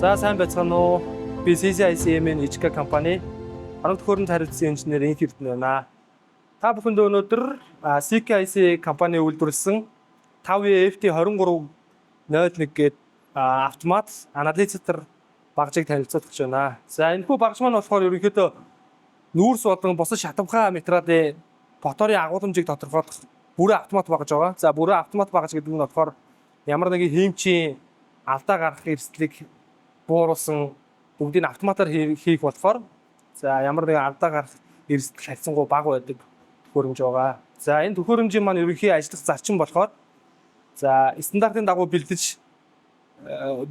За, сайн байцгаана уу? Би CCICM-ийн HK компани тоног төхөөрөмж хариуцсан инженер Инх Эрдэнэ байна. Та бүхэнд өнөөдөр CKIC компани үйлдвэрлэсэн 5FT2301 гээд автомат анализатор багажийг танилцуулах гэж байна. За, энэхүү багаж маань болохоор ерөнхийдөө нүүрс болон бусад шатавхай материалын фоторын агуулмжийг тодорхойлох бүрэн автомат багаж байгаа. За, бүрэн автомат багаж гэдэг нь болохоор ямар нэгэн хиймчийн алдаа гарах эрсдлийг бууруулсан, бүгдийг автоматар хийх болохоор, за, ямар нэгэн алдаа гарах эрсдэл харьцангуй бага байдаг төхөөрөмж байгаа. За, энэ төхөөрөмжийн маань ерөнхий ажиллах зарчим болохоор, за, стандартын дагуу бэлдэж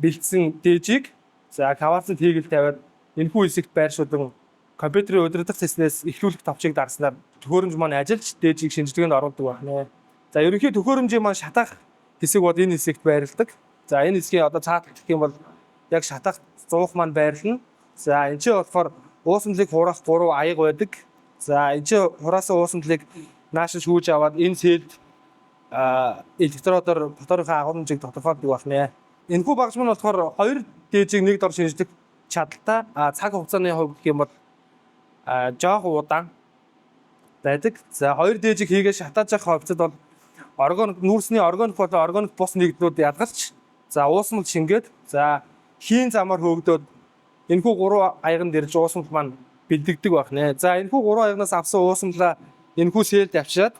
бэлдсэн дээжийг, за, кварцын тээгэл тавиад энэхүү хэсэгт байршуулан компьютерийн удирдах цэснээс эхлүүлэх товчийг дарснаар төхөөрөмж маань ажиллаж дээжийг шинжилгээнд оруулдаг байна. За, ерөнхий төхөөрөмжийн маань шатаах хэсэг бол энэ хэсэгт байрладаг. За, энэ хэсгийн одоо цаатах гэх юм бол яг шатаах зуух маань байрлана. За, энэ чинь болохоор уусмалыг хураах гурван аяга байдаг. За, энэ чинь хураасан уусмалыг нааш шүүж аваад энэ сэлд электродоор моторынхаа агуулмжийг тодорхойлдог байна. Энэхүү багаж маань болохоор хоёр дээжийг нэг дор шинжлэх чадалтай. А цаг хугацааны хувьд гэх юм бол жоохон удаан байдаг. За, хоёр дээжийг хийгээ шатааж явах хувьцад бол органик нүүрсний органик болон органик бус нэгдлүүд ялгарч, за, уусмал шингээд, за, хийн замаар хөөгдөөд энэхүү гурван аяганд ирж уусмал маань бэлдэгдэг байх нэ. За, энэхүү гурван аягнаас авсан уусмалаа энэхүү сэлд авчираад,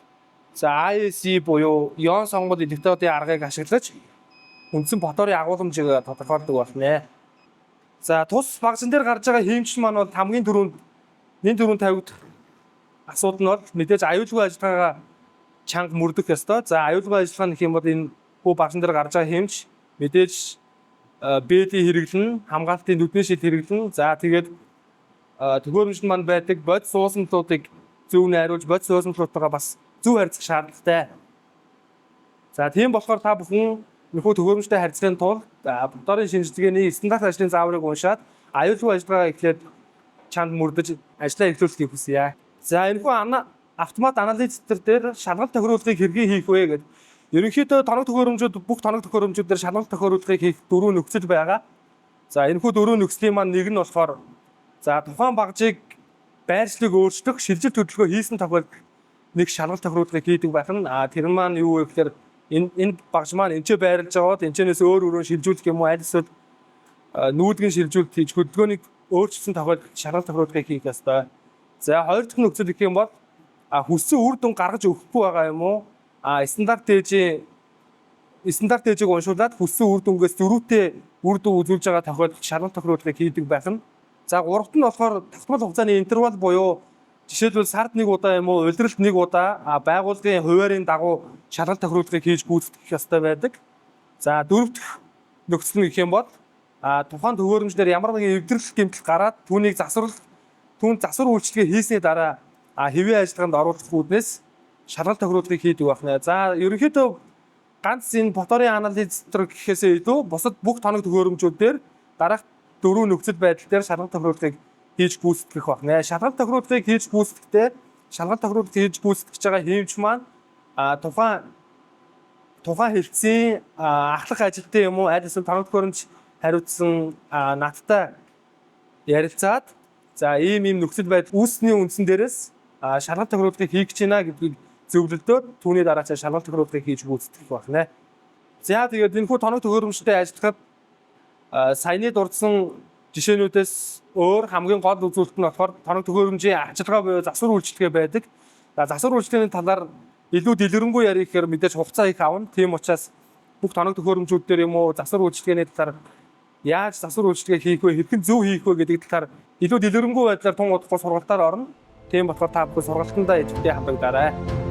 за, ISE буюу ион сонгол электродын аргыг ашиглаж үндсэн моторын агуулмжийг тодорхойлдог байх нэ. За, тус багажин дээр гарч байгаа хиймч маань бол хамгийн түрүүнд нэн түрүүнд тавигдах асуудал нь бол мэдээж аюулгүй ажиллагаагаа чанга мөрдөх ёстой. За, аюулгүй ажиллагаа гэх юм бол энэ хүү багажин дээр гарч байгаа хиймч мэдээж бээлий хэрэглэн, хамгаалтын нүдний шил хэрэглэн, за, тэгээд төхөөрөмжөнд маань байдаг бодис уусмалуудыг зөв найруулж, бодис уусмалуудтайгаа бас зөв харьцах шаардлагатай. За, тийм болохоор та бүхэн энэхүү төхөөрөмжтэй харьцахын тулд моторын шинжилгээний стандарт ажлын зааврыг уншаад аюулгүй ажиллагаа эхлээд чанд мөрдөж ажлаа эхлүүлэхийг хүсье. За, энэхүү автомат анализатор дээр шалгалт тохируулгыг хэрхэн хийх вэ гэдэг. Ерөнхийдөө тоног төхөөрөмжүүд, бүх тоног төхөөрөмжүүд дээр шалгалт тохируулгыг хийх дөрвөн нөхцөл байгаа. За, энэхүү дөрвөн нөхцөлийн маань нэг нь болохоор, за, тухайн багажийг байршлыг өөрчлөх шилжилт хөдөлгөөн хийсэн тохиолдолд нэг шалгалт тохируулгыг хийдэг байх нь. Тэр маань юу вэ гэхээр энэ багаж маань энэ ч байрлаж байгаад энэчнээс өөр өрөө шилжүүлэх юм уу, аль эсвэл нүүдгэн шилжүүлэлт хийж хөдөлгөөнийг өөрчилсөн тохиолдолд шалгалт тохируулгыг хийх ёстой. За, хоёр дахь нөхцөл гэх юм бол хүссэн үр дүн гаргаж өгөхгүй байгаа юм уу? А стандарт дээжийг уншуулад хүссэн үр дүнгээс зөрүүтэй үр дүн үзүүлж байгаа тохиолдолд шалгалт тохируулгыг хийдэг байх нь. За, гуравт нь болохоор тогтмол хугацааны интервал буюу жишээлбэл сард нэг удаа юм уу, улиралд нэг удаа байгууллагын хуваарийн дагуу шалгалт тохируулгыг хийж гүйцэтгэх ёстой байдаг. За, дөрөв дэх нөхцөл нь гэх юм бол тухайн төхөөрөмжлөөр ямар нэгэн эвдрэл гэмтэл гараад түүнийг засварлах түүнд засвар үйлчилгээ хийсний дараа хэвийн ажиллагаанд оруулах үүднээс шалгалт тохируулгыг хийдэг байх нэ. За, ерөнхийдөө ганц энэ моторын анализатор гэхээсээ илүү бусад бүх тоног төхөөрөмжүүд дээр дараах дөрвөн нөхцөл байдал дээр шалгалт тохируулгыг хийж гүйцэтгэх байх нэ. Шалгалт тохируулгыг хийж гүйцэтгэхдээ шалгалт тохируулгыг хийж гүйцэтгэж байгаа хиймч маань тухайн хэлтсийн ахлах ажилтан юм уу, аль эсвэл тоног төхөөрөмж хариуцсан надтай ярилцаад, за, ийм ийм нөхцөл байдал үүссэний үндсэн дээрээс шалгалт тохируулгыг хийх гэж байна гэдгийг зөвлөлдөөд түүний дараа шалгалт тохируулгыг хийж гүйцэтгэх байх нэ. За, тэгээд энэхүү тоног төхөөрөмжтэй ажиллахад саяны дурдсан жишээнүүдээс өөр хамгийн гол үзүүлэлт нь болохоор тоног төхөөрөмжийн ажиллагаа буюу засвар үйлчилгээ байдаг. За, засвар үйлчилгээний талаар илүү дэлгэрэнгүй ярих гэхээр мэдээж хугацаа их авна. Тийм учраас бүх тоног төхөөрөмжүүд дээр юм уу, засвар үйлчилгээний талаар, яаж засвар үйлчилгээ хийх вэ, хэрхэн зөв хийх вэ гэдэг талаар илүү дэлгэрэнгүй байдлаар тун удахгүй сургалтаар орно. Тийм болохоор та бүхэн сургалтандаа идэвхтэй хамрагдаарай.